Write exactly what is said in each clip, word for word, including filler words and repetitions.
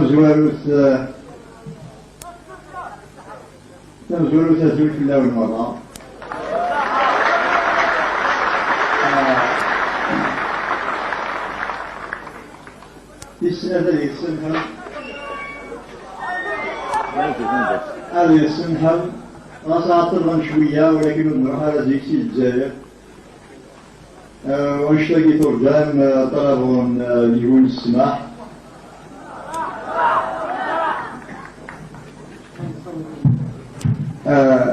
Tamezwarut, eh, tamezwarut, azul fell-awen merra. Eh, tis snat ad yi-tsamḥem. Ad yi-tsamḥem. Ɣas ɛeṭṭleɣ cwiyya, walakin ur d-nruḥ ara zik si Lezzayer. Eh, annect-agi turǧam, eh, ṭalabun, eh, yiwen ssmaḥ. Eh,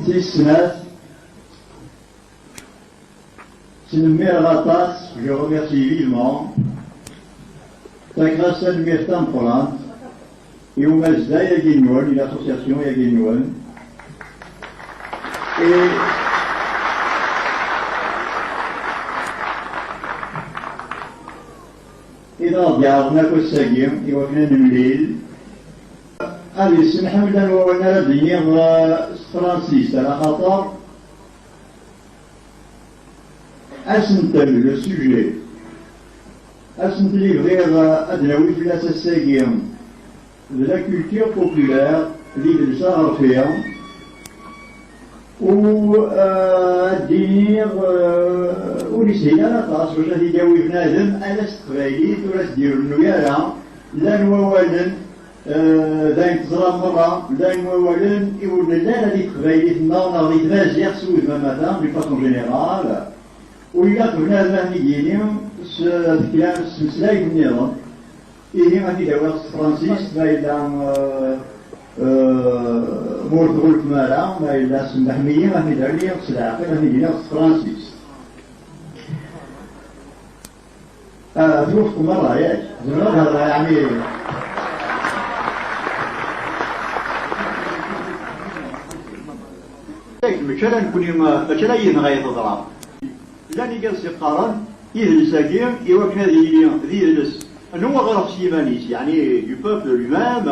tis snat, ttnemmireɣ aṭas, je remercie vivement, takraḍ tanemmirt tameqqrant i umazday-agi-nwen, i l'association-agi-nwen, i, i d aɣ-d-iɛerḍen akk ass-agi i wakken ad nemlil. Ad yessemḥem llan wawalen ara d-iniɣ, eh, s tefransist, ala xaṭer asentel, le sujet, asentel i bɣiɣ ad d-nawi fell-as ass-agi, d la culture populaire, d idles aɣerfi, u, eh, ad d-iniɣ, eh, ur yeshil ara aṭas bac ad t-id-yawi bnadem ala s teqbaylit, ur as-d-irennu ara. Llan wawalen, eh, d ayen teẓram merra, llan wawalen i ur nelli ara di teqbaylit-nneɣ neɣ di tmaziɣt s wudem amata, d'une façon générale. U ilaq bnadem ad ten-id-yini s tekla, s tmeslayt nniḍen. Ihi ad t-id-awiɣ s tefransist, ma yella, eh, eh, ma ur tɣulfem ara, ma yella semmḥem-iyi, ad t-id-awiɣ s leɛqel, ad t-id-iniɣ s tefransist. Ah, twufqem merra, yak? Zemreɣ ad hedreɣ, yeɛni? Yak, mačči ala nekni, mačči ala yid-neɣ ay teḍra. Llan igad s-iqqaren idles-agi i wakken ad yili d idles n uɣref s yiman-is, yeɛni du peuple lui-même.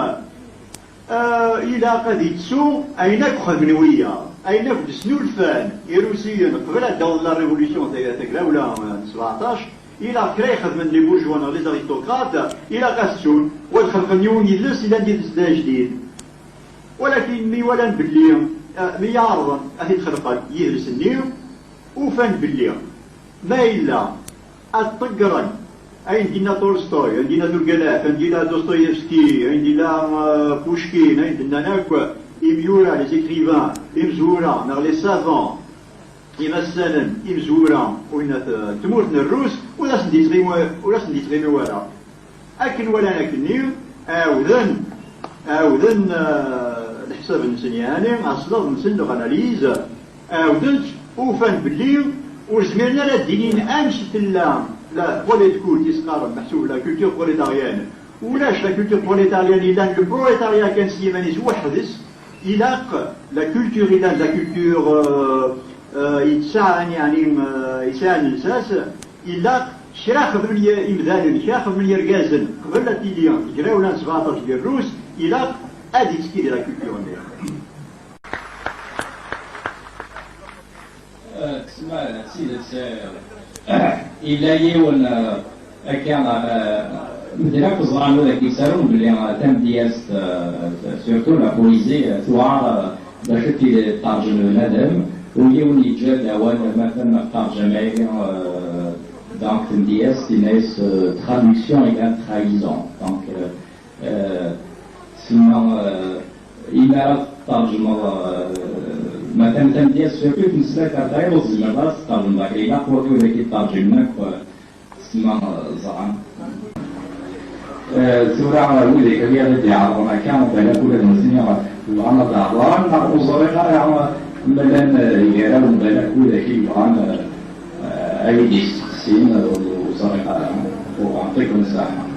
Ah, ilaq ad ittu ayen akk xedmen wiyaḍ, ayen akk d-snulfan Irusiyen qbel ad d-awḍen la révolution tag-, tagrawla, ah, n sbeɛṭac, ilaq kra i xedmen les bourgeois neɣ les aristocrates, ilaq ad t-ttun, u ad xelqen yiwen yidles ilan d idles d ajdid. Walakin mi walan belli, ah, mi ɛerḍen ad t-id-xelqen yidles-nni, ufan belli ma yella ad ṭeggren ayen d-yenna Tolstoy, ayen d-yenna Turgenev, ayen d-yenna Dostoïevski, ayen d-yenna, eh, Pushkin, ayen d-nnan akk imyura, les écrivains, imezwura, neɣ les savants, imassanen, imezwura, u yenna t-, tmurt n Rrus, ur asen-d-yettɣimi, ur asen-d-yettɣimi wara. Akken walan akkenni, ɛawden, ɛawden, eh, leḥsab-nsen, yeɛni aslaḍ-nsen, leur analyse, ɛawden-tt, ufan belli ur zmiren ara ad d-inin amek tella la, pole de culte, i s-qqaren, meḥsub la culture prolétarienne. Ulac la culture prolétarienne, yellan le prolétariat kan s yiman-is weḥd-s, ilaq la culture, yellan la culture, euh, euh, yesɛan, yeɛni, euh, yesɛan lsas, ilaq kra xedmen y-, imdanen, kra xedmen yergazen, qbel ad tili tegrawla n sbeɛṭac di Rrus, ilaq ad ittekki di la culture-nni. Eh, tesma, d tidet, eh, yella yiwen, eh, akka, eh, medden akk ẓran wid akka yettarun belli, eh, tamedyazt, eh, surtout la poésie, eh, tuɛer, eh, bac ad tili teṭṭerǧem bnadem, u yiwen yeǧǧa-d awal, ma tama teṭṭerǧam ayagi, eh, donc tamedyazt, yenna-yas, eh, traduction égale trahison. Donc, eh, Eh, sima, eh, imi ara tettṛejmeḍ, eh, ma tam-, tamedyazt surtout tmeslak ar tayeḍ, ur tezmireḍ ara ad tettṛejmeḍ akka. Ilaq wagi, wid akka yettṛeǧmen akk, eh, sima, eh, ẓran. Eh, tura, eh, wid akka ara d-iɛerḍen akka, balak ula d nutni, eh, bɣan ad d-hedṛen, neɣ ur ẓriɣ ara, eh, ma llan, eh, gar-awen balak wid akka yebɣan, eh, Eh, ad iyi-d-yesteqsin, ur ẓriɣ ara. Uɣeɣ-t-id, nsaḥa.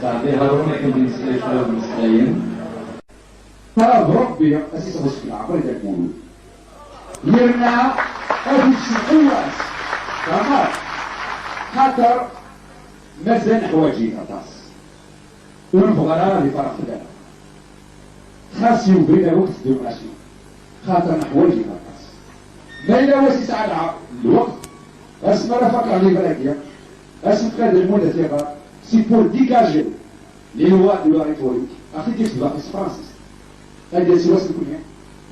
Sɛeddi Harun, akken d-yesla i kra n imeslayen. Ṭṭalab Rebbi ad t-isɣezf leɛqel d agul. Yerna ad ikcem qewwas. Fehmeḍ? Xaṭer mazal neḥwaǧ-it aṭas. Ur nebɣa ara ad ifaraq fell-aneɣ. Xas i ubrid ar wakk teddun ɣasi, xaṭer neḥwaǧ-it aṭas. Ma yella wass yesɛa lɛa-, lweqt, asmi ara fakeɣ livre-agi, asmi Xaled Lmud ad t-iɣer, c'est pour dégager les lois de la rhétorique, ad t-id-yekcef s tefransist. Ad d-yas wass nekkni,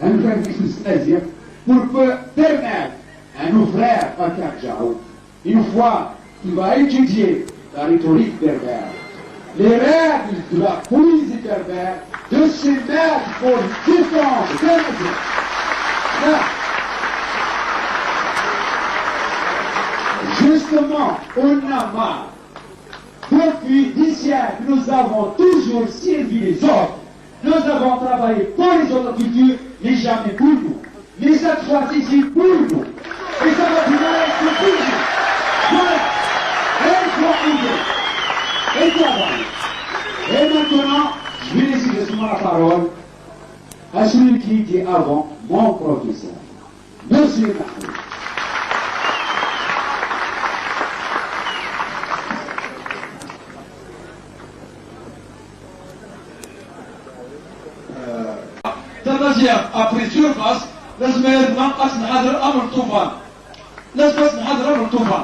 ad nefren deg-s s tmaziɣt, pour que permettre à nos frères Fakan Djaoud, une fois qu'il va étudier la rhétorique berbère, les règles de la poésie berbère, de se mettre pour défendre Berbère. Là, justement, on a marre. Depuis des siècles, nous avons toujours servi les autres. Nous avons travaillé pour les autres cultures, mais jamais pour nous. Mais cette fois-ci, c'est pour nous. Et ça va durer pour toujours. Voilà. Et il faut aider. Et travailler. Et maintenant, je vais laisser justement la parole à celui qui était avant, mon professeur. Monsieur Mahmoud. Tamaziɣt, après surface, لازم يلزم أن نحضر أمر الطوفان. لازم نحضر أمر الطوفان.